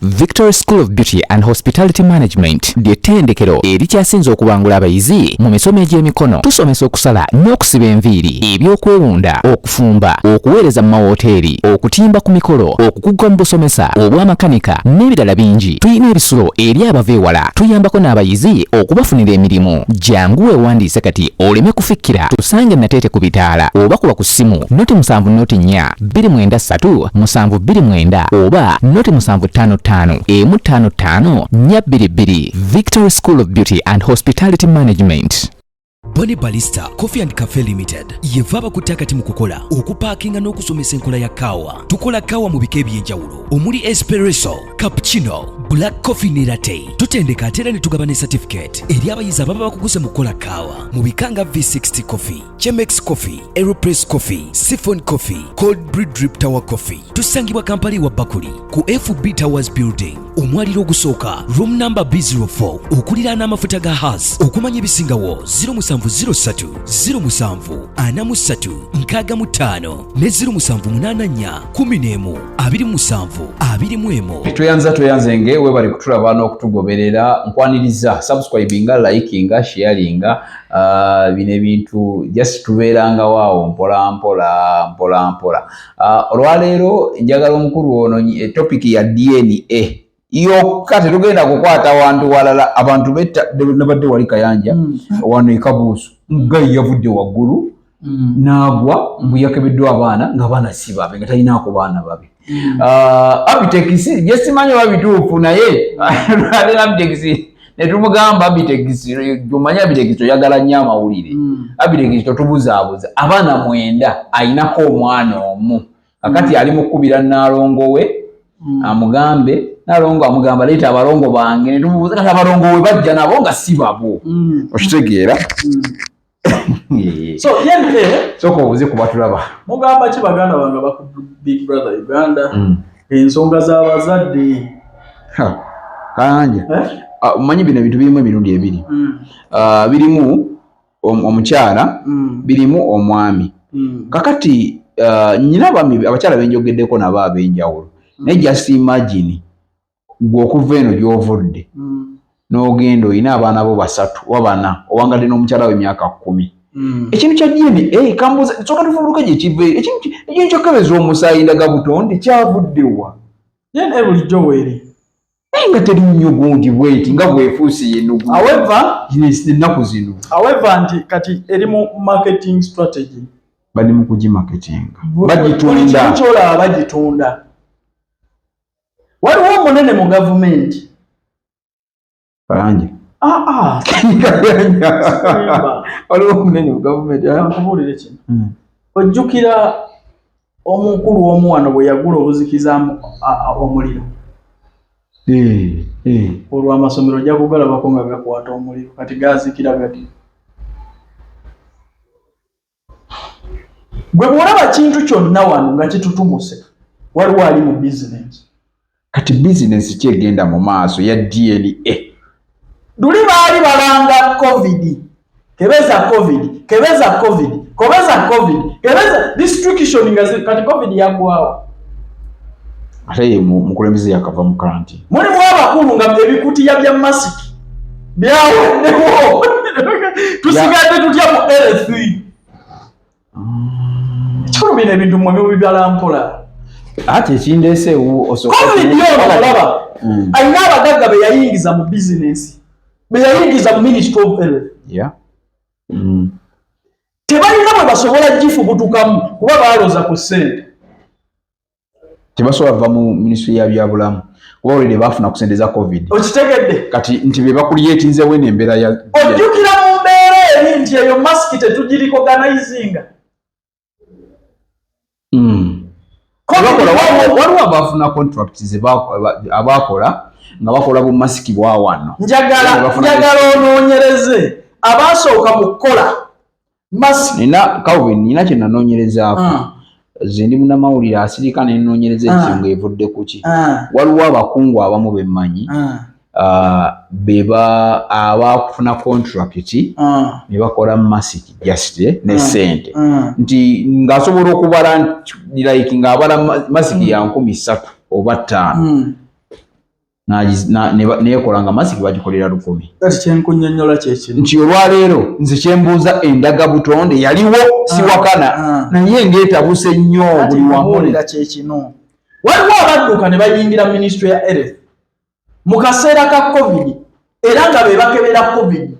Victory School of Beauty and Hospitality Management ly'ettendekero erikyasinze okubangula abayizi mu misomo egy'emikono. Tusomesa okusala n'okusiba enviiri, ebyokwewunda, okufumba, okuweereza mu mawoteeri, okutimba ku mikolo, okukuguka mu busomesa, obwamakanika n'ebirala bingi. Tulina ebisulo eri abava ewala. Tuyambako n'abayizi okubafunira emirimu. Jangu weewandiise kati oleme kufikkira. Tusange Nateete ku bitaala oba kuba ku ssimu 0 70 4 293 729 oba 0755 155 422. Victory School of Beauty and Hospitality Management. Bonny Barista Coffee and Cafe Limited yeva abakutte akati mu kukola, okupaakinga n'okusomesa enkola ya kaawa. Tukola kaawa mu bika eby'enjawulo omuli espresso, cappuccino, black coffee ne latte. Tutendeka ate era ne tugaba ne certificate eri abayizi ababa bakuguse mu kukola kaawa mu bika nga V60 coffee, Chemex coffee, Aeropress coffee, siphon coffee, cold brew, drip tower coffee. Tusangibwa Kampala ewa Bakuli ku FB Towers Building, omwaliro ogusooka, room number B04, okuliraana amafuta ga Hass. Okumanya ebisingawo, 0703 07 43 65 ne 0784 11 27 21. Tweyanza, tweyanzenge, webali kutulaba n'okutugoberera. Nkwaniriza, subscribinga, likinga, sharinga. Bino ebintu just tubeerangawo awo mpola mpola mpola mpola. Olwaleero njagala omukulu ono topic ya DNA yokka, tetugenda kukwata wantu walala. Abantu betta nabadde wali Kayanja wano ekabuuso gayi yavudde waggulu n'agwa mbu yakebeddwa abaana ng'abaana si babe, nga talinaako baana babe. Abitex byesimanyi oba bituufu, naye lwaleero Abitex netumugamba, "Abitex, omanyi Abitex oyagala nnyo amawulire. Abitex, totubuzaabuza, abaana 9 ayinako omwana omu." Kakati ali mukubira Naalongo we amugambe, Naalongo amugamba, "Leeta abalongo bange." Netumubuuza, "Kati abalongo we bajja nabo nga si babo?" Okitegeera? So DNA. Sooka obuze kuba tulaba. Mugamba ki baganda bange abaku Big Brother Uganda, ensonga z'abazadde? Ha, Kayanja. Eh? Ah, omanyi bino ebintu birimu emirundi ebiri. Ah, birimu omukyala, birimu omwami. Kakati nyina abaami, abakyala benjogeddeko nabo ab'enjawulo, naye just imagine gwe okuva eno gy'ovudde n'ogenda olina abaana bo basatu oba bana, owangadde n'omukyala we emyaka 10. Ekintu kya DNA, kambuuza, soka tuvuluke gye kiva. Ekintu kyokebeza omusaayi ndagabutonde kyavuddewa? DNA bulijjo weeri. Naye nga teri nnyo gundi bweti nga bwefuuse yenugu However, ennaku zino. However, nti kati eri mu marketing strategy. Bali mu kugimarketinga. Buli Bagitunda. kimu kyolaba bagitunda. Waliwo omunene mu gavumenti. Kayanja. Ah, ah. Kayanja. Simba. Waliwo omunene mu gavumenti, ah? Nkubuulire kino. Ojjukira omukulu omu wano bwe yagula obuzikiza omuliro? Eh. Olwo amasomero ojja kugalabako nga gakwata omuliro. Kati gazikira gati. Gwe bw'olaba kintu kyonna wano nga kitutumuse, waliwo ali mu bizinensi. Kati bizinensi ki egenda mu maaso ya DNA? Luli baali balanga COVID, kebeza COVID, kebeza COVID, kebeza COVID, kebeza restriction nga kati COVID yaggwawo. Ate ye mukulembeze yakava mu karanti. Mulimu abakulu nga ebikutiya bya masiki byaweddewo. Tusigadde tutya mu health? Ekikulu, bino ebintu mmwe mubibala mpola. Ate ekindeeseewo osooka COVID ono olaba alina abagagga be yayingiza mu bizinensi, be yayingiza mu Ministry of Health. Tebalina bwe basobola gifubutukamu kuba baaloza ku ssente. Tebasobola va mu minisitule ya byabulamu kuba olwedde baafuna ku sente za COVID. Okitegedde? Kati nti be bakulyetinzewo eno embeera ya Ojjukira mu mbeera eri nti eyo masiki tetugirikoganizinga. Bakola, waliwo abafuna contract ze abakola nga bakola bumasiki bwa wano. Njagala njagala onoonyereze abaasooka mu kukola masiki. Nina, Calvin, nina kye nanoonyerezaako. Ze ndi munnamawulire asirika nenoonyereza ensonga evudde ku ki. Waliwo abakungu abamu bemmanyi, beba abakufuna contract ne bakola masiki just ne sente nti ng'asobola okubala nti like ng'abala masiki ya 3,000 oba 5. Nekola nga masiki bagikolera 1000. Kati kyenkunyonyola kyekino nti olwaleero nze kyembuuza, endaga butonde yaliwo, siwakana, naye ng'etabuse nnyo Kati buli wamu. nkubuulira kyekino, waliwo abadduka ne bayingira Ministry ya Health mu kaseera ka COVID, era nga be bakebera COVID,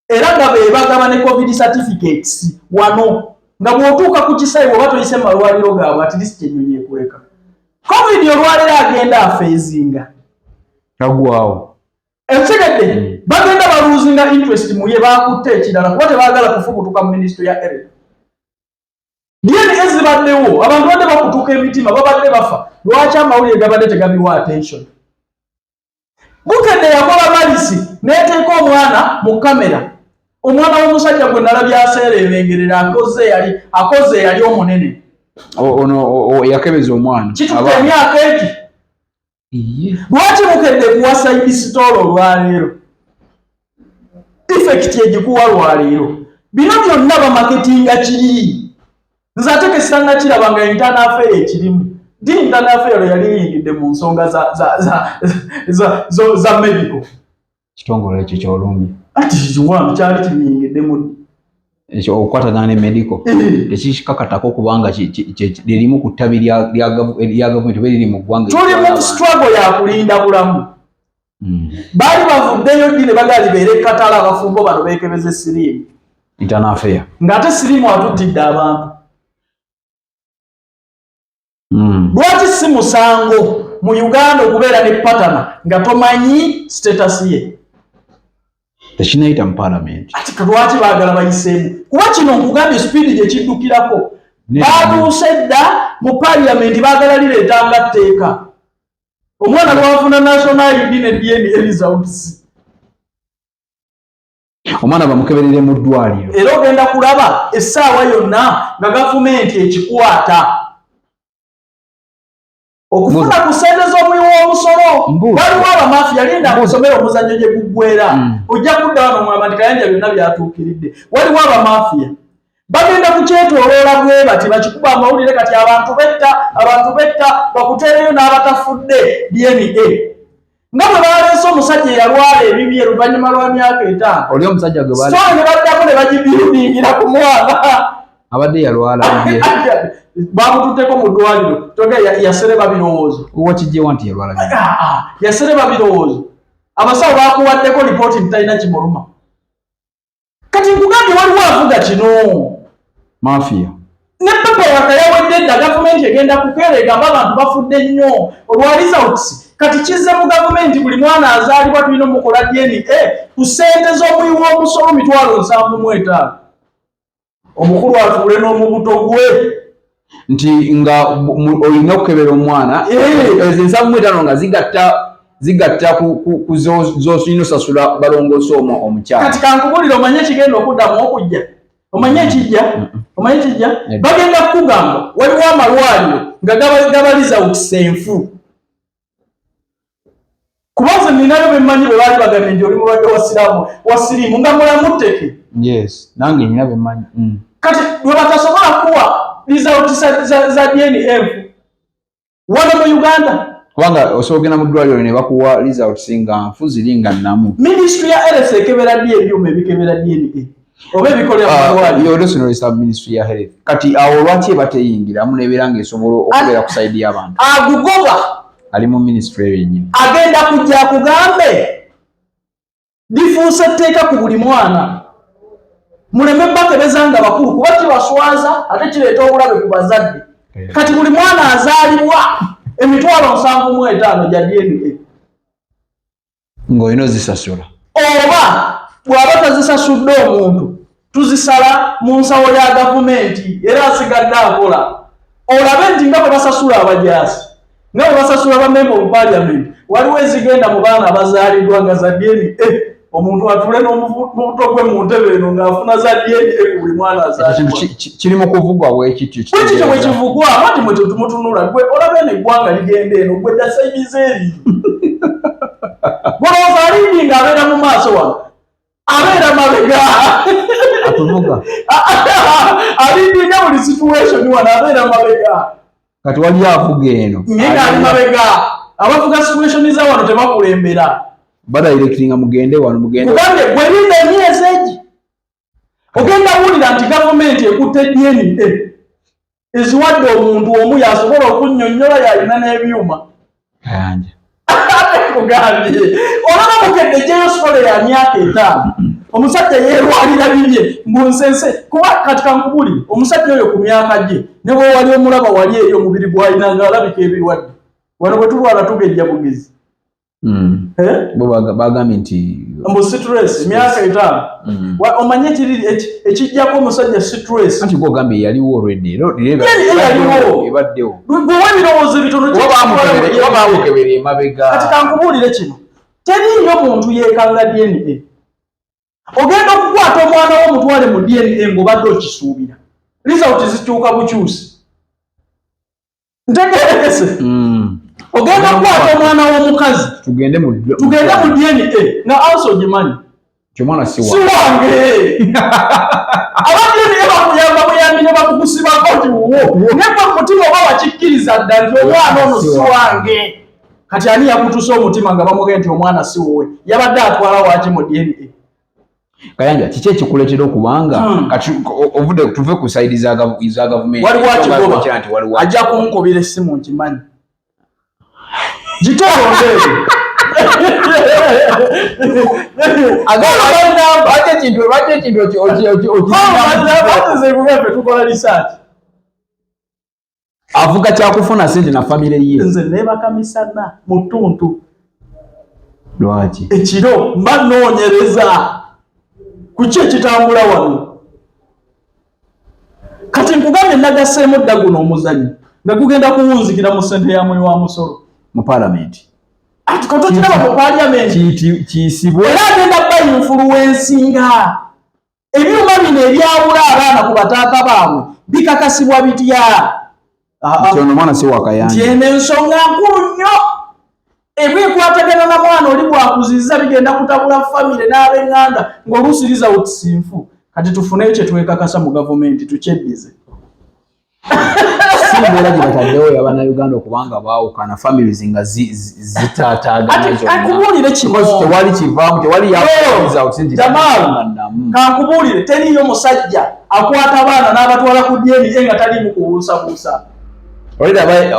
era nga be bagaba ne COVID certificates wano, nga bw'otuuka ku kisaawe oba toyise mu malwaliro gaabwe, at least ennyonyi ekuleka. COVID olwaleero agenda afeezinga. Tagwawo. Ekitegedde, bagenda baluzinga interest mu ye, bakutte ekirala kuba tebaagala kufubutuka mu Ministry ya Health. DNA zibaddewo, abantu badde bakutuka emitima, babadde bafa. Lwaki amawulire gabadde tegabiwa attention? Bukedde yakola malisi n'eteeka omwana mu kamera, omwana w'omusajja gwe nalabye aseera ebengerera, akoze yali akoze eyali omunene. Ono yakebeza omwana. Kitutte emyaka egi. Lwaki Bukedde kuwa side story olwaleero? Effect egikuwa lwaleero. Bino byonna bamaketinga kiri. Nze ate kesanga kiraba nga internal affair ekirimu di internal affair yali yingidde mu nsonga za medical. Kitongole ekyo kyolumye. Ati kiwambi kyali kiyingiddemu ddi? Ekyo okukwatagana ne medical tekikakatako kubanga lirimu ku ttabi lya gavumenti oba eriri mu ggwanga Tuli eritwala mu abantu. struggle ya kulinda bulamu. Baali bavuddeyo ddi ne bagala libeere ekkatala, abafumbo bano beekebeze siriimu? Internal affair. Ng'ate siriimu atuttidde abantu. Lwaki si musango mu Uganda okubeera ne partner nga tomanyi status ye? Tekinayita mu parliament. Ati lwaki baagala bayiseemu? Kuba kino nkugambye, speed gye kiddukirako, baatuuse dda mu parliament, baagala lireetanga tteeka omwana lwafuna national ID ne DNA results. Omwana bamukeberere mu ddwaliro. Era ogenda kulaba essaawa yonna nga gavumenti ekikwata okufuna ku ssente z'omuwi w'omusolo. Mbuuza. Waliwo abamafiya, linda nkusomera omuzannyo gye guggwera. Ojja kudda wano mwamba nti Kayanja byonna byatuukiridde. Waliwo abamafiya bagenda kukyetoloola bwe bati bakikuba amawulire, kati abantu betta, abantu betta, bakuteereyo n'abatafudde DNA, nga bwe baleese omusajja eyalwala ebibye oluvannyuma lwa myaka 5. Oli omusajja gwe bali Story ne baddamu ne bagibuildingira ku mwana. Abadde yalwala bibye. Bamututteko mu ddwaliro, toge yasereba birowoozo. Wakijjewa nti yalwala bibye? Ah, ah, yasereba birowoozo. Abasawo bakuwaddeko lipooti nti talina kimuluma. Kati nkugambye, waliwo avuga kino. Mafia. Ne paperwork yawedde dda. Gavumenti egenda kukeera egamba abantu bafudde nnyo olwa results. Kati kizze mu gavumenti, buli mwana azaalibwa tulina omukola DNA ku ssente z'omuwi w'omusolo 75,000. Omukulu atuule n'omubuto gwe. Nti nga olina okukebera omwana. Ezo 75 nga zigatta ku z'olina osasula balongoosa omwo omukyala. Kati kankubulire, omanye ekigenda okuddamu okujja, omanye ekijja, omanye ekijja? Nedda. Bagenda kukugamba waliwo amalwaliro nga gaba results enfu, kuba nze ninayo bemmanyi bwe baali bagambye nti oli mulwadde wa siraamu, wa siriimu, nga mulamu tteke. Yes, nange nina bemmanyi. Kati lwe batasobola kuwa results za DNA wano mu Uganda. Kubanga osobola ogenda mu ddwaliro ne bakuwa results nga nfu, ziri nga nnamu. Ministry ya Health ekebera ddi ebyuma ebikebera DNA oba ebikolera mu malwaliro? Yodosinolesa Ministry ya Health. Kati awo lwaki eba teyingiramu nebeera ng'esobola okubeera ku side y'abantu? Agugoba. Ali mu ministry eyo yennyini. Agenda kujja akugambe lifuuse etteeka ku buli mwana, muleme bakebeza nga bakulu, kuba kibaswaza ate kireeta obulabe ku bazadde. Kati buli mwana azaalibwa 75,000 gya DNA. Ng'olina ozisasula. Oba bw'aba tazisasudde omuntu, tuzisala mu nsawo ya gavumenti, era asigadde akola. Olabe nti nga bwe basasula abajaasi, nga bwe basasula ba member of parliament, waliwo ezigenda mu baana abazaaliddwa nga za DNA. Omuntu atule n'omubuto gwe mu ntebe eno ng'afuna za DNA ku buli mwana Ekyo kintu azaalibwa. kiri mu kuvugwa bwekityo. Bwekityo bwe kivugwa. Anti mwe tetumutunula. Gwe olaba eno eggwanga ligenda eno, gwe dda side eri. Golowooza alindi ng'abeera mu maaso wano, abeera mabega. Atuvuga. Alindinga buli situation wano, abeera mabega. Kati waliyo avuga eno. Naye ng'ali mabega. Abavuga situation za wano tebakulembera. Badirectinga mugende wano, mugende. Kugambe gwe linda emyezi egi. Ogenda wulira nti gavumenti ekutte DNA eziwadde omuntu omu yasobola okunnyonnyola, yalina n'ebyuma. Kayanja. Ate nkugambye, olaba Bukedde gyeyo story ya myaka 5, omusajja yeerwalira bibye mbu nsense. Kuba kati kankubulire, omusajja oyo ku myaka gye ne bwe wali omulaba wali eri omubiri gw'alina ng'alabika ebirwadde. Wano bwe tulwala tugejja bugezi. Eh? Bo bagambye nti mbu stress myaka 5. Omanye ekijjako omusajja stress? Anti gw'ogambye yaliwo already. Era Yali yaliwo. Ebaddewo. Gwewa ebirowoozo ebitono. Oba bamukebera emabega. Kati kankubuulire kino, teriiyo muntu yeekanga DNA. Ogenda okukwata omwana wo omutwale mu DNA ng'obadde okisuubira, result zikyuka bukyusi. Ntegerekese? Ogenda okukwata omwana w'omukazi, tugende mu tugende mu DNA nga anso ogimanyi. Nti omwana si si wa wange. Aba DNA bakuyamba buyambi ne bakukusibako nti wuwo, naye gwe mutima oba wakikkiriza dda nti omwana ono si wange. Kati ani yakutuse omutima nga bamugee nti omwana si wuwe? Yabadde atwala waki mu DNA? Kayanja, kiki ekikuleetera okubanga kati ovudde, tuve ku side za gavumenti. Waliwo akigoba. Okira nti waliwo Ajja kunkubira essimu, nkimanyi. Giterondeere. Lwaki ekintu Tukola research. Avuga kyakufuna sente na famire ye. Nze neebaka misana mu ttuntu. Lwaki? Ekiro mba nnoonyereza ku ki ekitambula wano. Kati nkugambye, nagaseemu dda guno omuzannyo nga gugenda kuwunzikira mu ssente ya muwi wa musolo. Mu palamenti. Ati kotokiraba mu paliamenti. Kiyisibwe. Era agenda ba influencinga ebyuma bino ebyawula abaana ku bataata baabwe bikakasibwa bitya? Nti ono omwana si Nti wakayanja. Eno ensonga nkulu nnyo ebwekwatagana na mwana oli bwakuzizza, bigenda kutabula famire n'ab'eŋŋanda ng'oluusi results nfu. Kati tufuneyo kye twekakasa mu gavumenti, tukyeddize. Si mbeera gye bataddewo y'abannayuganda okubanga baawukana, families nga zitaataagana Ati zonna. kankubuulire kino. Because tewali kivaamu, tewali No. Jamal, kankubuulire, teriiyo musajja akwata abaana n'abatwala ku DNA nga taliimu kubuusabuusa.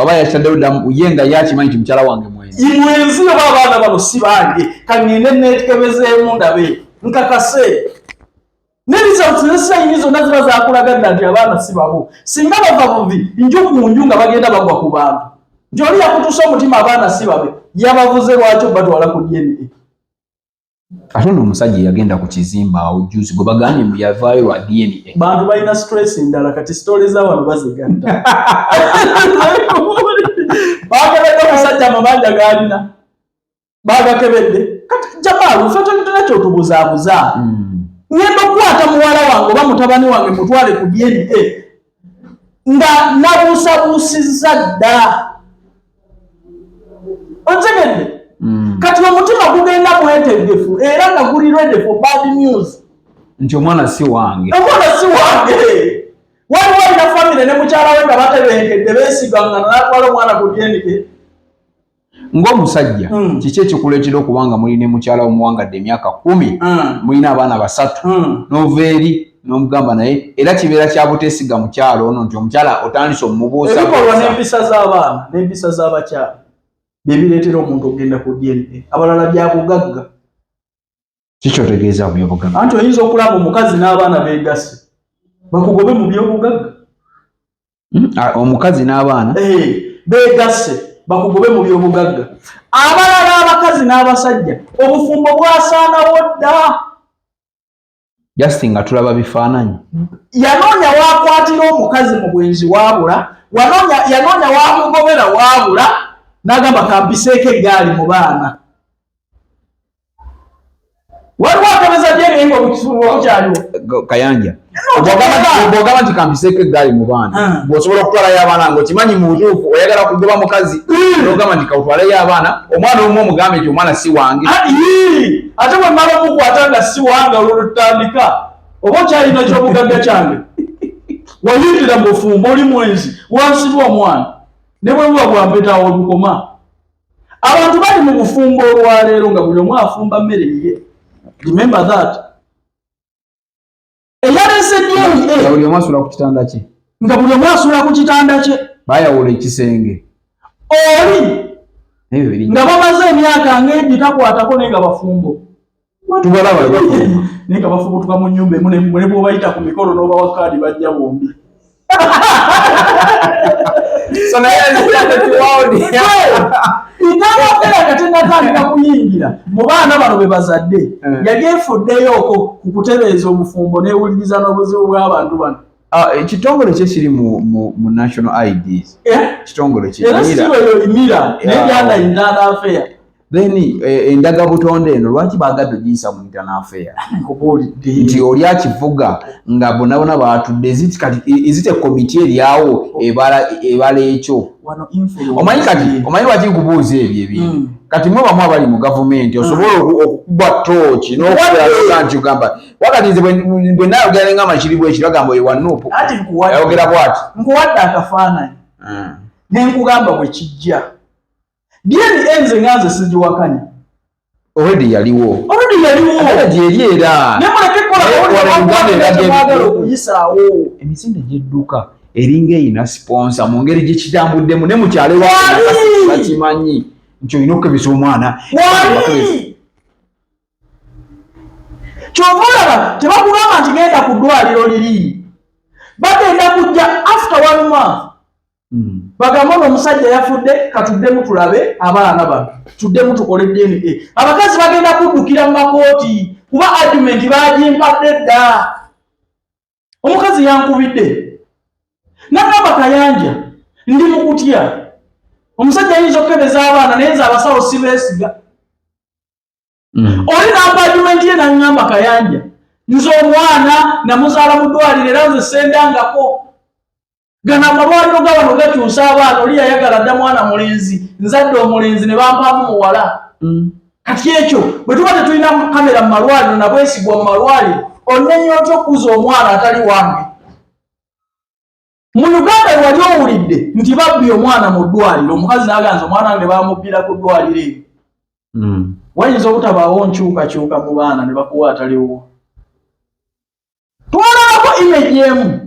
Oba yakitaddewo dda ye nga yakimanyi nti mukyala wange mwenzi. Mwenzi, oba abaana bano si bange, kaŋŋende neekebezeemu ndabe nkakase. Ne results ne signs zonna ziba zakulaga dda nti abaana si babo. Singa bava buvi nju ku nju nga bagenda bagwa ku bantu nti oli yakutusa omutima abaana si babe, yabavuze, lwaki obatwala ku DNA? Ate ono omusajja yagenda ku kizimba awo juzi gwe bagambye mbu yavaayo lwa DNA. Bantu balina stress ndala. Kati story za wano bazigatta. Bakebedde omusajja, amabanja gaalina bagakebedde. Kati Jamaalu, ffe tetulina kyotubuzaabuza. Ngenda okukwata muwala wange oba mutabani wange mutwale ku DNA nga nabuusabuusizza dda, ontegedde? Kati omutima gugenda mwetegefu era nga guli ready for bad news. Nti omwana si wange. Omwana si wange. Waliwo alina famire ne mukyala we nga batebenkedde, beesigangana, n'atwala omwana ku DNA. Ng'omusajja, kiki ekikuleetera okuba nga muli ne mukyala omuwangadde emyaka 10, mulina abaana 3, n'ova eri n'omugamba? Naye era kibeera kya buteesiga mukyalo ono nti omukyala otandise omubuusa. Ebikolwa n'empisa z'abaana n'empisa z'abakyala byebireetera omuntu okugenda ku DNA. Abalala byabugagga. Kikyotegeeza byobugagga? Anti oyinza okulaba omukazi n'abaana beegase bakugobe mu byobugagga. Omukazi n'abaana? Eh, beegasse bakugobe mu byobugagga. Abalala abakazi n'abasajja obufumbo bwasaanawo dda. Just nga tulaba bifaananyi. Yanoonya wakwatira omukazi mu bwenzi waabula, yanoonya wamugobera waabula, n'agamba kampiseeko eggaali mu baana. Waliwo akebeza DNA nga obufumbo bukyaliwo. Kayanja, bw'ogamba nti kampiseeko eggaali mu baana, bw'osobola okutwalayo abaana ng'okimanyi mu butuufu oyagala kugoba mukazi, n'ogamba nti kawutwaleyo abaana, omwana omu omugambe nti omwana si wange. Ah, ii, ate bwe mmala omukwata nga si wange, olwo lutandika oba okyalina kyobugagga kyange. Wayingira mu bufumbo oli mwenzi, wansiba omwana ne bwe buba bwampetaawo olukoma. Abantu bali mu bufumbo olwaleero nga buli omu afumba mmere yiye. Remember that. Eyaleese Nga DNA buli omu asula ku kitanda kye. Nga buli omu asula ku kitanda kye. Bayawula ekisenge. Oli Ebyo biri. Nga bamaze emyaka ng'egitakwatako naye nga bafumbo. Tubalaba bafumbo. Naye nga bafubutuka mu nnyumba emu ne bw'obayita ku mikolo n'obawa kaadi bajja bombi. So naye Itawafera nga tennatandika kuyingira mu baana bano be bazadde, yali efuddeyooko ku kutereeza obufumbo n'ewuliriza n'obuzibu bw'abantu bano. Ah, ekitongole kye kiri mu national IDs. Eh? Kitongole kye. Era NIRA. si eyo imira naye byanda internal affair. Then endagabutonde eno lwaki baagadde ogiyisa mu internal affair? Nkubuulidde. Nti oli akivuga nga bonna bonna baatudde, is kati is it a committee eryawo ebala ekyo? Wano influence. Omanyi kati, omanyi lwaki nkubuuza ebyo ebintu? Kati mwe bamu abali mu gavumenti osobola okukuba tooki n'okubeera nti ogamba wakati nze bwe naayogera ne ngamba kiri bwe kiri, bagamba oyo wa NUP. Ati nkuwadde. Ayogera bw'ati. Nkuwadde akafaananyi. Ne nkugamba bwe kijja. DNA nze nga nze sigiwakanya. Already yaliwo. Already yaliwo. Ate gyeri era. Ne muleke kukola Naye mawulire wano Uganda bakwate eraga kyemwagala ebintu. okuyisaawo. Emisinde gy'edduuka eringa erina sponsor mu ngeri gye kitambuddemu ne mu kyalo ewaabwe Wali! bakimanyi nti olina okukebeza omwana. Wali! Ky'ova olaba tebakugamba nti genda ku ddwaliro liri. Bagenda kujja after one month. Bagamba ono omusajja yafudde, katuddemu tulabe abaana bano, tuddemu tukole DNA. Abakazi bagenda kuddukira mu makooti kuba argument bagimpadde dda. Omukazi yankubidde nagamba, "Kayanja, ndi mu kutya, omusajja ayinza okukebeza abaana naye nze abasawo sibeesiga." Oli nampa argument ye naŋŋamba, "Kayanja, nze omwana namuzaala mu ddwaliro era nze sendangako. Gano amalwaliro ga wano gakyusa abaana. Oli yayagala dda mwana mulenzi, nzadde omulenzi ne bampaamu muwala." Kati ekyo bwe tuba tetulina kamera mu malwaliro nabwesigwa mu malwaliro, onenya otya okuza omwana atali wange? Mu Uganda wali owulidde nti babbye omwana mu ddwaliro, omukazi n'aganza omwana wange bamubbira ku ddwaliro eryo? Wayinza obutabaawo nkyukakyuka mu baana ne bakuwa ataliwo. Twalabako image emu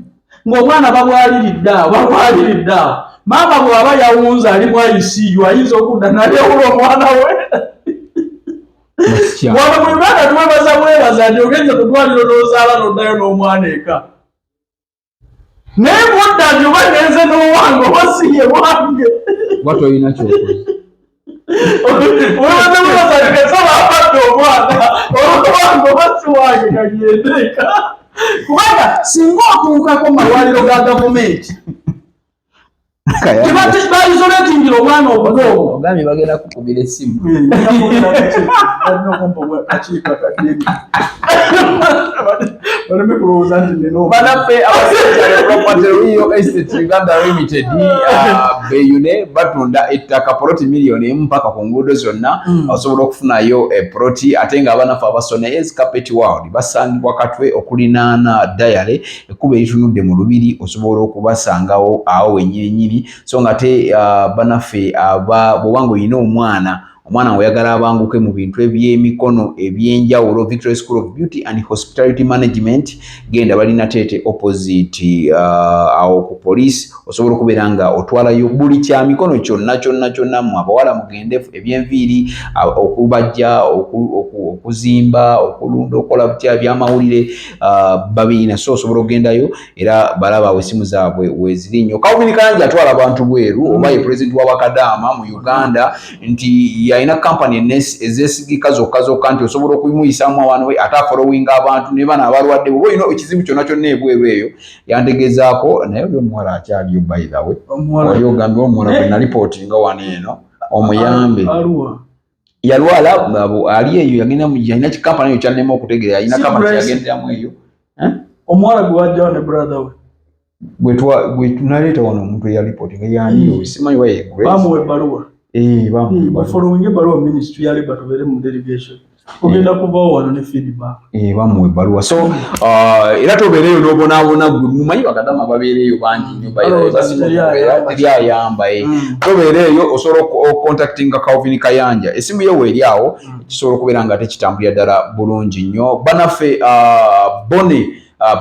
ng'omwana babwaliridde awo, babwaliridde awo. Maama bw'aba yawunza ali mu ICU, ayinza okudda n'ayawula omwana we. Wano mu Uganda twebaza bwebaza nti ogenze ku ddwaliro n'ozaala n'oddayo n'omwana eka, naye bwodda nti oba ngenze n'owange oba si ye wange. Oba tolina kyokoze. Webaza bwebaza nti kasaba apadde omwana owange oba si wange, kagende eka, kubanga singa otuukako mu malwaliro ga gavumenti baisolatingira omwana obubwo. Ogambye bagenda kukubira essimu. Kakiiko akadini baleme kulowooza nti nina Banaffe abasajja, Property Real Estate Uganda Limited, beyune batunda ettaka poloti 1 million mpaka ku nguudo zonna. Osobola okufunayo poloti. Ate nga abanaffe abasoneyes Carpet World basangibwa Katwe okulinaana Dayale, ekkubo eritunudde mu Lubiri, osobola okubasangawo awo wennyininyini. So nga ate banaffe aba bw'oba nga olina omwana ng'oyagala abanguke mu bintu ebyemikono ebyenjawulo, Victory School of Beauty and Hospitality Management, genda balina Teete opposite awo ku police. Osobola okubeera nga otwalayo buli kya mikono kyonna kyonna kyonna. Mu abawala mugende ebyenviiri, okubajja, okuzimba, okulunda, okukola butya, ebyamawulire, babirina. So osobola okugendayo era balaba awo esimu zaabwe weziri nnyo. Calvin Kayanja atwala abantu bweru, oba ye president w'abakadaama mu Uganda, nti yalina kampani ezeesigika zokka zokka, nti osobola okumuyisaamu abantu be, ate afollowinga abantu ne bano abalwadde. Bwoba olina ekizibu kyonna kyonna ebweru eyo, yantegezaako. Naye oli omuwala akyaliyo, by the way, oli ogambye omuwala gwe nalipootinga wano eno omuyambe. Aluwa? Yalwala ali eyo, yagenda yalina kikampani eyo kyannema okutegeera, yalina Si kampani Grace. yagenderamu eyo. Omuwala gwe wajjawo ne brother we. Gwe tunaleeta wano omuntu eyalipootinga yaniyo, simanyi waye Grace. Bamuwa ebbaluwa. Eh, bamuwa ebbaluwa. Bafollowing ebbaluwa ministry ya labor, tubeere mu delegation. Ogenda kuvawo wano ne feedback. Eh, bamuwa ebbaluwa. So era tobeereyo n'obonaabona gwe mumanyi bakadama babeereyo bangi nnyo. Balowooza basinga teri okubeera, ayamba. teri ayamba. Tobeereeyo, osobola okucontactinga Calvin Kayanja, essimu ye weeri awo. Kisobola okubeera nga tekitambulira ddala bulungi nnyo. Banaffe, Bone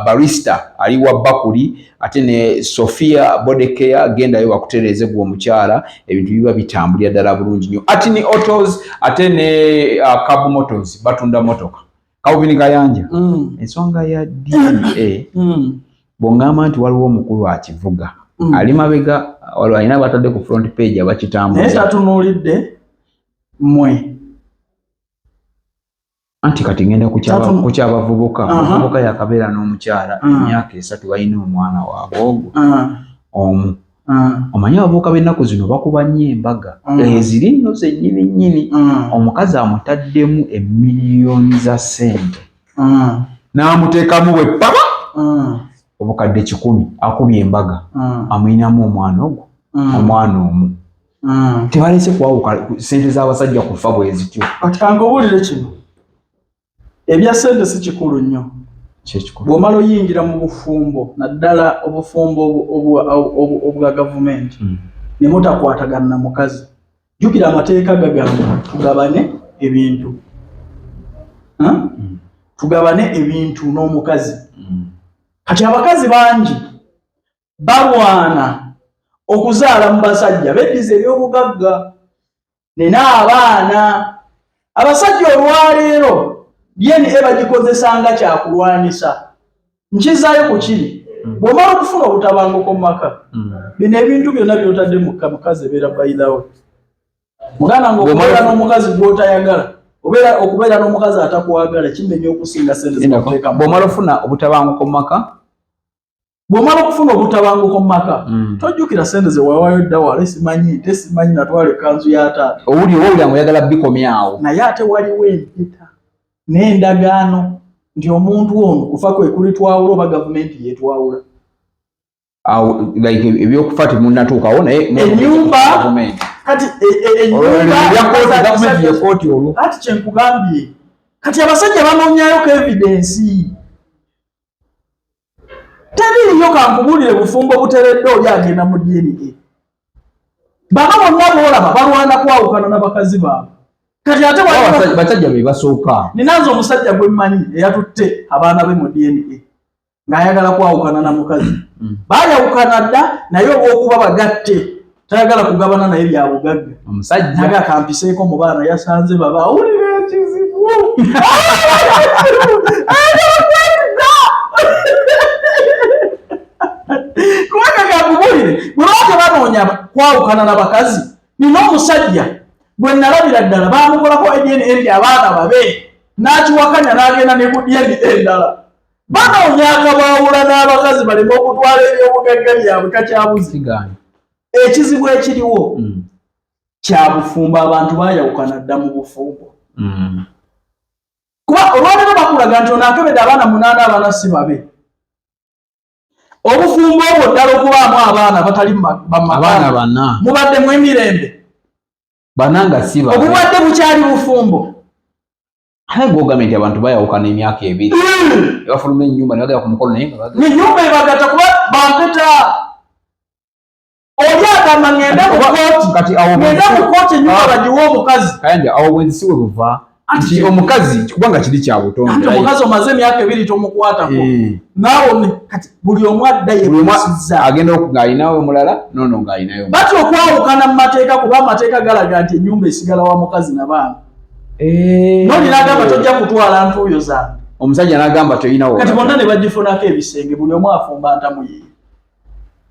barista ali wa Bakuli, ate ne Sophia Bodecare, gendayo bakutereeze gwe omukyala, ebintu biba bitambulira ddala bulungi nnyo. Atini Autos ate ne Cab Motors batunda motoka. Calvin Kayanja, ensonga ya DNA, bw'oŋŋamba nti waliwo omukulu akivuga, ali mabega, waliwo alina batadde ku front page Naye abakitambuza. Tatunuulidde mmwe. Anti kati ngenda ku kyabavubuka. Omuvubuka yakabeera n'omukyala emyaka 3, balina omwana waabwe ogwo omu. Omanyi abavubuka b'ennaku zino bakuba nnyo embaga eziri nno zennyini nnyini. Omukazi amutaddemu emiliyoni za ssente, n'amuteekamu bwe paba obukadde 100, akubye embaga, amuyinamu omwana ogwo, omwana omu. Tebalese kwawuka ssente z'abasajja kufa bwe zityo. Kati kankubuulire kino, ebya ssente si kikulu nnyo. Kyekikulu. Bw'omala oyingira mu bufumbo, naddala obufumbo obwa gavumenti, ne mutakwatagana na mukazi, jjukira amateeka gagamba tugabane ebintu. Huh? Tugabane ebintu n'omukazi. Kati abakazi bangi balwana okuzaala mu basajja beddiza ebyobugagga, nina abaana. Abasajja olwaleero DNA bagikozesanga kyakulwanisa. Nkizaayo ku kiri, bw'omala okufuna obutabanguko mu maka, bino ebintu byonna by'otadde mu mukazi ebeera bayirawo. Muganda nga okubeera n'omukazi gw'otayagala, obeera okubeera n'omukazi atakwagala kimenya okusinga sente zebakuteekamu. Bw'omala ofuna obutabanguko mu maka, Bw'omala okufuna obutabanguko mu maka, tojjukira sente ze wawaayo dda wala, simanyi nte, simanyi natwala ekkanzu ya taata. Owulira nga oyagala bikomyawo. Naye ate waliwo empeta n'endagaano nti omuntu ono kufa kwe kulitwawula oba gavumenti yetwawula. Awo like ebyokufa temunnatuukawo, naye Ennyumba- gavumenti. Kati Olwo ennyumba ebya kooti, gavumenti ye kooti olwo. Ati kyenkugambye, kati abasajja banoonyayo evidence, teriiyo. Kankubuulire, bufumbo buteredde oli agenda mu DNA. Bano bonna boolaba balwana kwawukana n'abakazi baabwe. Kati ate waliwo Basajja be basooka. Ninanze omusajja gwe mmanyi eyatutte abaana be mu DNA ng'ayagala kwawukana na mukazi. Baayawukana dda, naye olw'okuba bagatte tayagala kugabana naye bya bugagga. Omusajja. Naga kampiseeko mu baana, yasanze baba awulira ekizibu. Ayagala kwedda. Kubanga kankubulire, bwe baba tebanoonya kwawukana na bakazi, nina omusajja gwe nalabira ddala bamukolako DNA nti abaana babe, n'akiwakanya n'agenda ne ku DNA endala. Banoonya akabaawula n'abakazi baleme okutwala ebyobugagga byabwe. Kakyabuzi. Sigaanye. Ekizibu ekiriwo kya bufumbo, abantu baayawukana dda mu bufumbo. Kuba olwaleero bakulaga nti ono akebedde abaana munaana, abaana si babe. Obufumbo obwo ddala okubaamu abaana batali Abaana bamaka bana. Mubaddemu emirembe. Bana nga si babe. Obubadde bukyali bufumbo. Ate gwogambye nti abantu bayawukana emyaka 2, ne bafuluma ennyumba ne bagenda ku mukolo, naye nga bagenda. Nenyumba ebagatta kuba bampeta. Oli agamba ngende mu kooti, Kati awo ngende mu kooti, ennyumba bagiwe omukazi. Kayanja, awo bwenzi si we buva? Anti Nti omukazi kubanga kiri kya butonde. Anti omukazi omaze emyaka 2 tomukwatako. Naawe kati buli omu adda Buli omu yekusizza. Agenda ng'alinawo omulala, nono ng'alinayo omulala. Batya okwawukana mu mateeka, kuba amateeka galaga nti ennyumba esigala wa mukazi nabaana. Noli n'agamba tojja kutwala ntuuyo zange. Omusajja n'agamba toyinawo. Kati bonna ne bagifunako ebisenge, buli omu afumba ntamu yiye.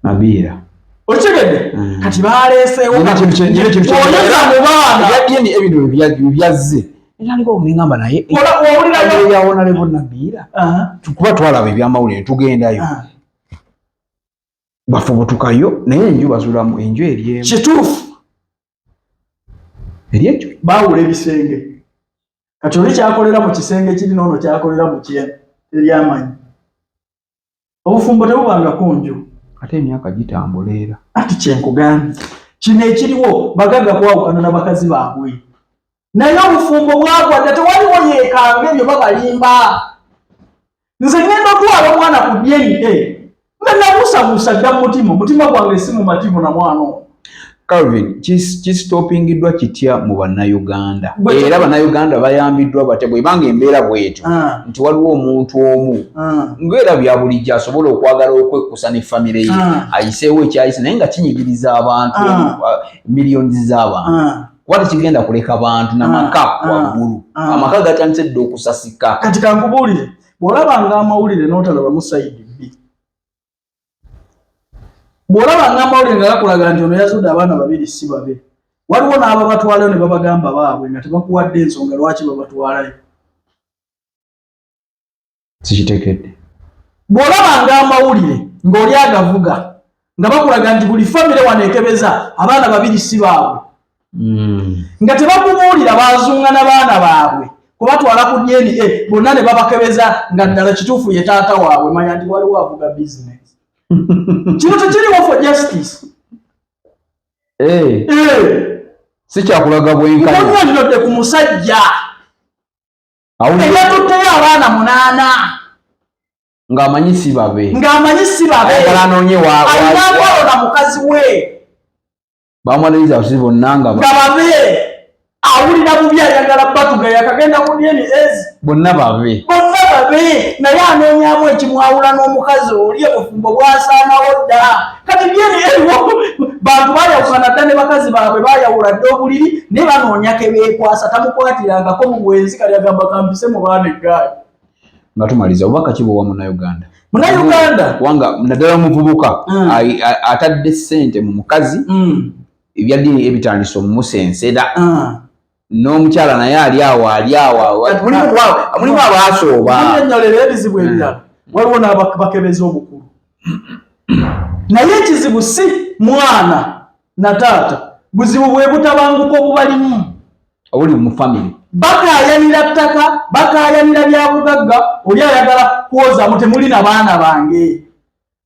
Nabiira. Okitegedde? Kati baleeseewo Nina kintu oyoza mu baana. Ebya DNA bino byazze etandika okunengamba, naye Owulirayo? Ya Honorable Nabiira, kuba twalaba ebyamawulire tugendayo, bafubutukayo, naye enju basulamu enju eri emu. Kituufu. Eri ekyo. Baawula ebisenge. Kati oli kyakolera mu kisenge kiri, noono kyakolera mu kyemu, teryamanyi. Obufumbo tebubangako nju. Ate emyaka gitambula era. Ati kyenkugambye, kino ekiriwo, bagagga kwawukana na bakazi baabwe. Naye obufumbo bwagwa dda, tewaliwo yeekanga ebyo, babalimba. Nze ngenda otwala omwana ku DNA nga nabuusabuusa dda mu mutima, omutima gwange si mumativu na mwana ono. Calvin, kisitopingiddwa kitya mu Bannayuganda? Era Bannayuganda bayambiddwa batya bwebanga embeera bwetyo nti waliwo omuntu omu ng'era bya bulijjo asobola okwagala okwekkusa ne famire ye, ayiseewo ekyayise, naye nga kinyigiriza abantu, miliyoni z'abantu, kuba tekigenda kuleka bantu namaka waggulu, amaka gatandise dda okusasika. Kati kankubuulire, bw'olabanga amawulire n'otalabamu side B, bw'olabanga amawulire nga gakulaga nti ono yazudde abaana babiri si babe, waliwo n'ababatwalayo ne babagamba baabwe nga tebakuwadde ensonga lwaki babatwalayo. Sikitegedde. Bw'olabanga amawulire ng'oli agavuga nga bakulaga nti buli famire wano ekebeza abaana babiri si baabwe, nga tebakubuulira bazunga na baana baabwe kubatwala ku DNA bonna ne babakebeza nga ddala kituufu ye taata waabwe, manya nti waliwo avuga bizinesi. Kino tekiriwo for justice. Si kyakulaga bwenkanya. Nnyonnyodde ku musajja eyatutteyo abaana 8 ng'amanyi si babe, ng'amanyi si babe, ayagala anoonye alina ntalo na mukazi we, bamwaniriza si bonna nga nga babe, awulira bubi, ayagala batuga, yakagenda ku DNA bonna babe, bonna babe, naye anoonyamu ekimwawula n'omukazi oli, obufumbo bwasaanawo dda. Kati DNA bantu bayawukana dda ne bakazi baabwe, bayawula dda obuliri, naye banoonya kebeekwasa. Tamukwatirangako mu bwenzi, kali agamba kampise mu baana eggaali. Nga tumaliza, obubaka ki bw'owa Munnayuganda? Munnayuganda, kubanga naddala omuvubuka atadde ssente mu mukazi, ebya DNA ebitandise omumusensera, n'omukyala naye ali awo, ali awo, mulimu abaasooba. Nnyonnyolera ebizibu ebirala, waliwo n'abakebeza obukulu, naye ekizibu si mwana na taata, buzibu bwe butabanguko obubalimu obuli mu famire. Bakaayanira ttaka, bakaayanira bya bugagga, oli ayagala kwozamu temuli na baana bange.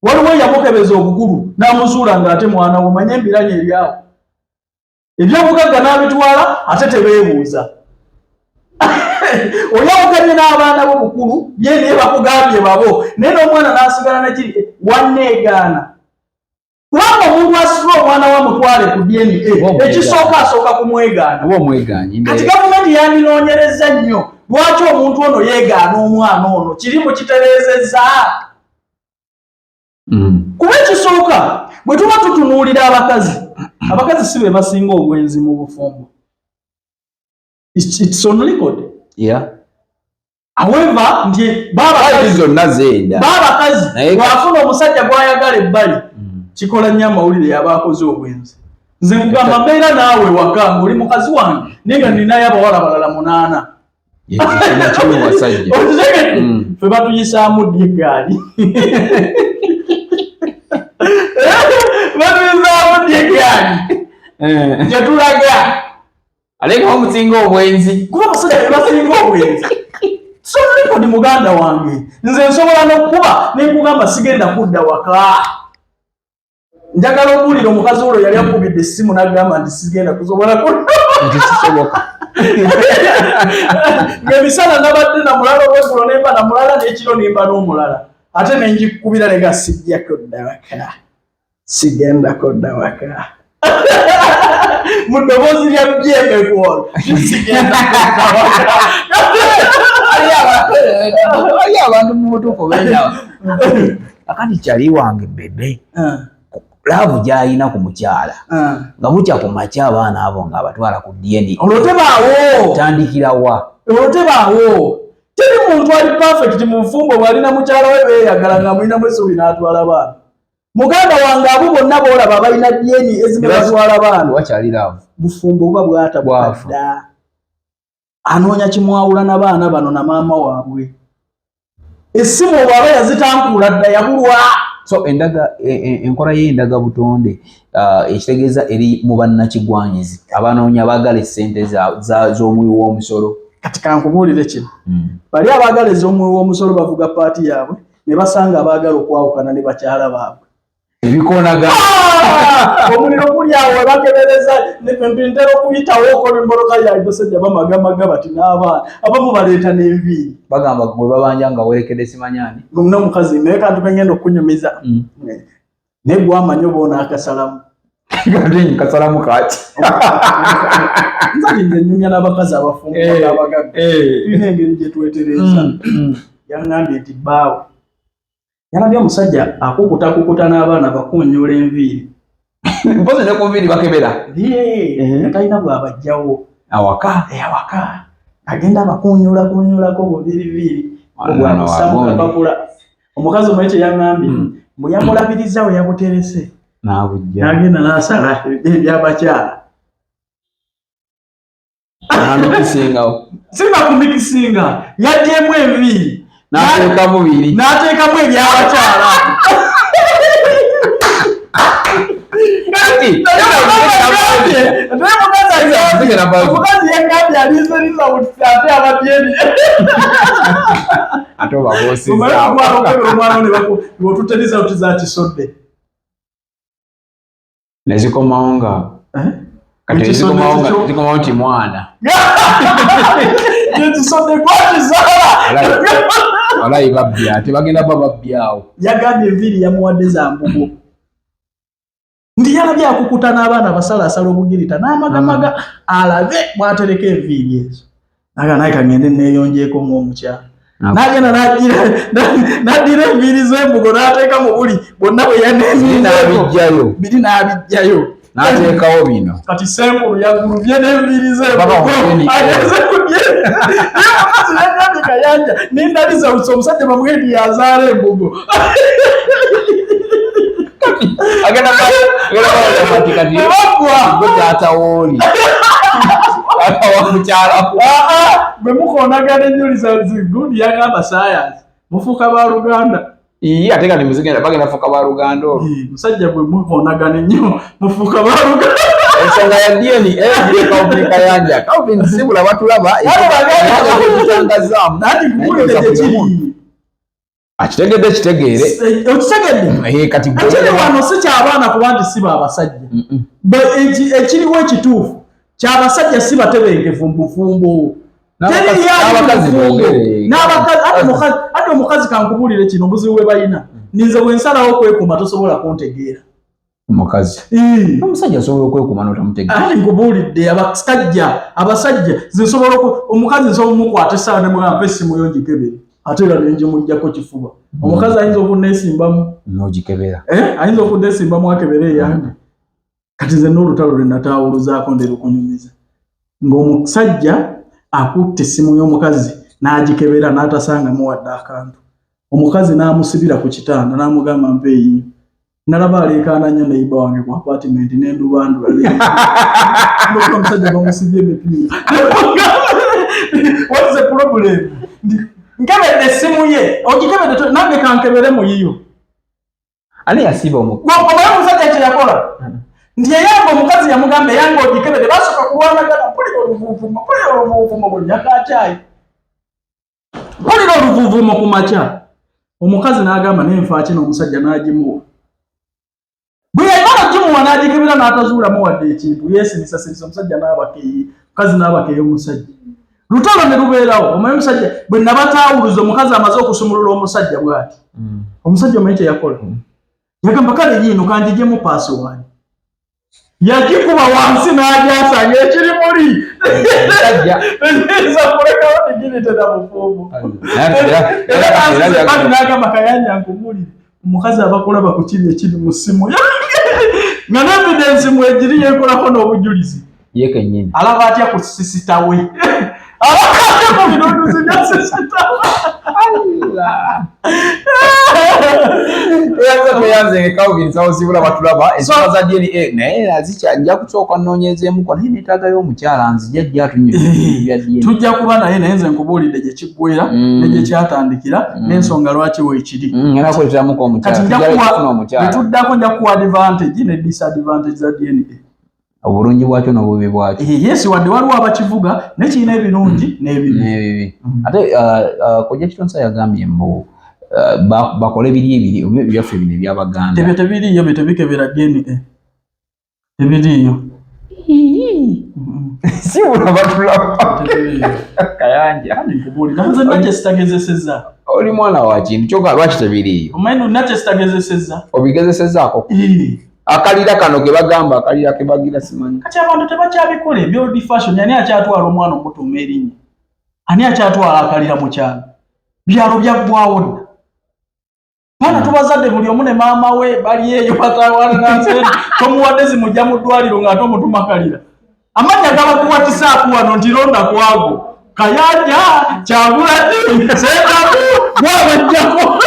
Waliwo eyamukebeza obukulu n'amuzuula ng'ate mwana wo, manye embiranye ebyawo ebyobugagga n'abitwala, ate tebeebuuza. Oyawukanye n'abaana bo bukulu, ye naye bakugambye babo, naye n'omwana n'asigala nakiri wanneegaana, kubanga omuntu asitula omwana we amutwale ku DNA, ekisooka asooka kumwegaana. Oba omwegaanyi. Kati gavumenti yandinoonyereza nnyo lwaki omuntu ono yeegaana omwana ono, kiri mukitereezezza. Kuba ekisooka bwe tuba tutunuulira abakazi, abakazi si be basinga obwenzi mu bufumbo. It's on record. However, nti babakazi zonna zenda. Babakazi bw'afuna omusajja gw'ayagala ebbali, kikola nnyo amawulire, yaba akoze obwenzi. Nze nkugamba, mbeera naawe waka ng'oli mukazi wange, naye nga ninayo abawala balala 8. Ffe batuyisaamu ddi eggaali? Batuyisaamu ddi eggaali gyetulaga? Aleka omusinga obwenzi. Kuba abasajja bebasinga obwenzi. So record, muganda wange, nze nsobola n'okuba nenkugamba sigenda kudda waka, njagala okuwulira omukazi olwo yali akubidde essimu n'agamba nti sigenda kusobola kudda. Nti kisoboka. Ng'emisana nabadde na mulala, olweggulo nemba na mulala, n'ekiro nemba n'omulala, ate nenjikubira lega sijja kudda waka, sigenda kudda waka, mu ddoboozi lya byemekwono, sigenda kudda waka. Wali abantu mu butuufu benda akati kyali wange bebe love gy'alina ku mukyala, nga bukya ku makya abaana abo ng'abatwala ku DNA. Olwo tebaawo. Tandikira wa? Olwo tebaawo. Teri muntu ali perfect mu bufumbo bw'alina mukyala we beeyagala nga mulinamu essuubi n'atwala baana. Muganda wange, abo bonna boolaba balina DNA ezime batwala baana, wakyali love. Bufumbo buba bwatabuka dda. Anoonya kimwawula na baana bano na maama waabwe. Essimu bw'aba yazitankuula dda, yabulwa. So endaga enkola y'endaga butonde, ekitegeeza eri mu bannakigwanyizi abanoonya baagala essente z'omuwi w'omusolo. Kati kankubuulire kino. Bali abaagala ez'omuwi w'omusolo bavuga part yaabwe, ne basanga abaagala okwawukana ne bakyala baabwe. Ebikonaga. Ah! Omuliro guli awo webakebereza, ntera okuyitawo okola emboloka yange, basajja bamagamaga bati n'abaana abamu baleeta n'enviiri. Bagamba gwe babanja nga werekedde simanyani. N'omukazi naye kantu kengenda okukunyumiza. Naye gwamanyi oba onaakasalamu. Kasalamu kati. Nze nze nyumya n'abakazi abafumbo abagagga. Tulina engeri gye twetereeza. Yaŋŋambye nti bbaawe yalabye omusajja akukutakukuta n'abaana bakunyula enviiri. Mpozi ne ku nviiri bakebera. Nga talina bw'abajjawo. Awaka. Awaka. Agenda abakunyula kunyulako buviiriviiri. Bwamusamu kapapula. Omukazi omanyi kye yaŋŋambye? Mbu yamulabiriza we yabuterese. N'abujja. N'agenda n'asala ebyabakyala. N'amikisingawo. Singa kumikisinga, yaggyemu enviiri. N'ateekamu biri. N'ateekamu ebyabakyala. Kati, omukazi yagambye alizeriza ate abadyeni. Ate obabuusizaawo. Omwana otutte results za Kisodde. Ne zikomawo nga kati zikomawo nti mwana. Ekisodde gwakizaala. Walayi babbi ate bagenda ba babbi awo. Yagambye enviiri yamuwadde za mbugo. Nti yalabye akukuta n'abaana abasalaasala obugirita n'amagamaga alabe bw'atereka enviiri ezo. Naga naye kangende neeyonjeeko ng'omukyala. N'agenda n'addira enviiri z'embugo n'ateeka mu buli bwonna bwe yaneezinzeeko. Biri n'abiggyayo. N'ateekawo bino. Kati Ssenkulu yagulubye n'enviiri z'embugo. Ageze ku DNA. Naye omukazi yagambye Kayanja ninda results omusajja bamuwe nti yazaala embugo. Agenda kati Tebaggwa. Gwe taata wooli. Taata wa mukyala wo. Bwe mukoonagana ennyo results gundi yagamba science. Mufuuka ba Luganda. Ii, ate kati muzigenda bagenda fuuka ba Luganda olwo. Ii, musajja bwe mukoonagana ennyo mufuuka ba Luganda. Ensonga ya DNA eri Calvin Kayanja. Calvin Sibula batulaba. Bano baganda. Anti nkubuulire gye kiri. Akitegedde kitegeere. Okitegedde? Kati gwe Ekiri wano si ky'abaana kuba nti si ba basajja. Ekiriwo ekituufu ky'abasajja si batebenkevu mu bufumbo. N'abakazi boogere. N'abakazi, ate omukazi kankubuulire kino obuzibu bwe balina. Ninze bwe nsalawo okwekuuma tosobola kuntegeera. Omukazi. Omusajja asobola okwekuuma n'otamutegeera. Ate nkubuulidde abasajja nsobola omukazi nsobola omukwata essaawa ne mugamba mpa essimu yo ngikebere. Ate era ne ngimuggyako kifuba. Omukazi ayinza okunneesimbamu. N'ogikebera. Ayinza okunneesimbamu akebere eyange. Kati nze n'olutalo lwe nataawuluzaako ndera okunyumiza. Ng'omusajja akutte essimu y'omukazi n'agikebera n'atasangamu wadde akantu. Omukazi n'amusibira ku kitanda n'amugamba mpa eyiyo. Nalaba aleekaana nnyo neighbor wange ku apartment n'endubandula. Ndowooza omusajja bamusibye emipiira. What's the problem? Nkebedde essimu ye, ogikebedde nange kankebere mu yiyo. Ani yasiba omu? Omanyi omusajja kye yakola? Nti eyanga omukazi yamugamba eyanga ogikebedde, basooka kulwanagana, mpulira oluvuuvumo, mpulira oluvuuvumo buli nyakakyayi. Mpulira oluvuuvumo ku makya. Omukazi n'agamba naye nfa ki n'omusajja n'agimuwa. Bwe yamala ogimuwa n'agikebera n'atazuulamu wadde ekintu, yeesirisasirisa omusajja n'abaka eyiye, omukazi n'abaka ey'omusajja. Lutalo ne lubeerawo. Omanyi omusajja bwe nabataawuluza omukazi amaze okusumulula omusajja bw'ati. Omusajja omanyi kye yakola? Yagamba kale yiino kangigyemu password. Yagikuba wansi n'agyasa ng'ekiri muli. Eyinza kulekawo dignity na bufumbo. Era bali n'agamba Kayanja nkubuulire. Omukazi abakulaba ku kiri ekiri mu ssimu. Nga n'evidence mwegiri yeekolako n'obujulizi. Ye kennyini. Alaba atya ku sister we. Alaba atya ku binunuzi bya sister we. Tweyanze Calvin Sawosibula batulaba ensonga za DNA naye azikya nja kusooka nnoonyezeemuko naye neetaagayo omukyala nzija ajja atunyonyola bya DNA. Tujja kuba naye naye nze nkubuulidde gye kiggweera ne gye kyatandikira n'ensonga lwaki weekiri. Ngenda kuleeteramuko omukyala. Kati nja Tujja kuwa kufuna omukyala. bwe tuddako nja kuwa advantage ne disadvantage za DNA. Obulungi bwakyo n'obubi bwakyo. Yes, wadde waliwo abakivuga naye kirina ebirungi n'ebibi. N'ebibi. Ate Kojja Kitonsa yagambye mbu Bakole biri ebiri oba ebyaffe bino ebyabaganda. Ebyo tebiriiyo, byo tebikebera DNA, tebiriiyo. Si buno batulaba. Tebiriiyo. Kayanja. Kandi nkubuulira, nze nakye sitagezesezza. Oli mwana wa kintu kyokka, lwaki tebiriiyo? Omanyi nakye sitagezesezza. Obigezesezaako? Akalira kano ke bagamba, akalira ke bagira, simanyi. Kati abantu tebakyabikola ebya old fashion. Ani akyatwala omwana omutuuma erinnya? Ani akyatwala akalira mu kyalo? Byalo byaggwawo dda. Baana tubazadde buli omu ne maama we bali eyo batawaana nansente, tomuwadde zimujja mu ddwaliro ng'ate omutuma kalira. Amannya gabakuwatisaaku wano nti londa kwago, Kayanja, Kyagulanyi, Sentamu, gwabajjako.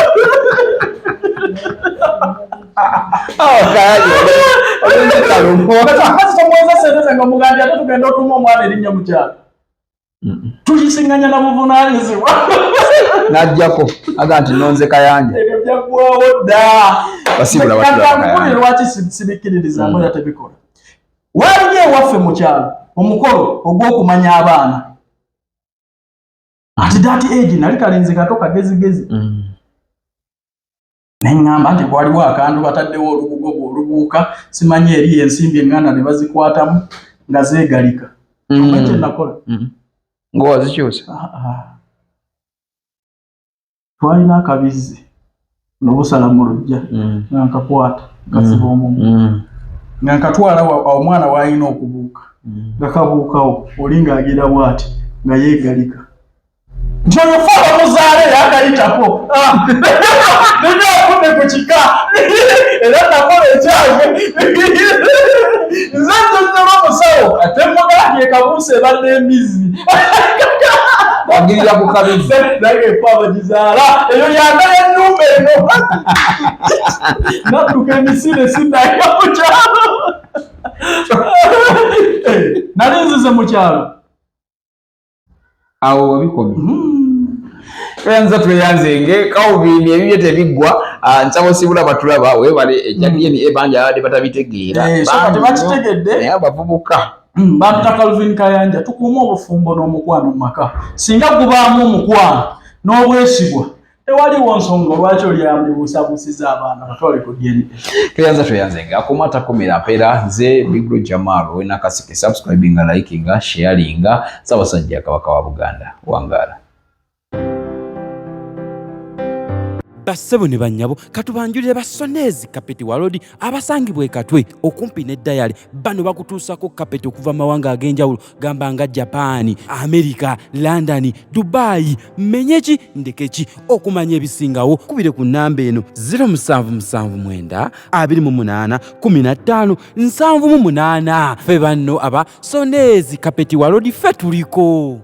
Kati tomuweza sente ze nga omugambye ate tugenda otuma omwana erinnya mu kyalo, tuyisiŋŋanya na buvunaanyizibwa. Najjako aga nti nonze Kayanja. Ebyo byaggwawo dda. Basiibula batulaba. Kati Kayanja. lwaki sibikkiririzaamu era tebikola? Waliyo ewaffe mu kyalo omukolo ogw'okumanya abaana. Ati that age nali kalenzi kato kagezigezi, neŋŋamba nti waliwo akantu bataddewo olubugo bw'olubuuka, simanyi eri ensimbi eŋŋanda ne bazikwatamu nga zeegalika. Omanyi kye nakola? Ngawazikyusa? Ah, ah. Twalina akabizzi nobusala mu luggya, nga nkakwata kasiba omumu, nga nkatwala omwana w'alina okubuuka, nga kabuukawo, oli ng'agira bw'ati nga yeegalika nti oyo fe abamuzaale yakayitako nina afudde ku kika. Era nakola ekyange, nze nzonyola omusawo nemugala nti ekabuusa ebadde embizzi. Wagirira ku kabizi. Nange efe abagizaala eyo yanda y'ennyumba eno, nadduka emisinde siddanga mu kyalo. Nali nzize mu kyalo. Awo wabikomye. Tweyanza, tweyanzenge. Calvin, ebibye tebiggwa. Ah, nsaba osibula batulaba, webale ekya DNA, bangi abadde batabitegeera. Eh, so kati Bangi nnyo, bakitegedde. Naye abavubuka. Bampita Calvin Kayanja. Tukuume obufumbo n'omukwano mu maka. Singa gubaamu omukwano n'obwesigwa, tewaliwo nsonga lwaki olyambibuusabuusiza abaana batwale ku DNA. Tweyanza, tweyanzenga. Akoma atakomera mpeera. Nze Bigro Jamal Owenakasike. Subscribinga, likinga, sharinga. Ssaabasajja Kabaka wa Buganda, wangaala. Bassebo ne bannyabo, katubanjulire Basoneezi Carpet World abasangibwa e Katwe okumpi ne Dayali. Bano bakutuusako kapeti okuva mu mawanga ag'enjawulo, gamba nga Japaani, Amerika, London, Dubayi. Menye ki ndeke ki? Okumanya ebisingawo kubire ku nnamba eno 0779 28 15 78. Ffe banno aba Soneezi Carpet World, ffe tuliko.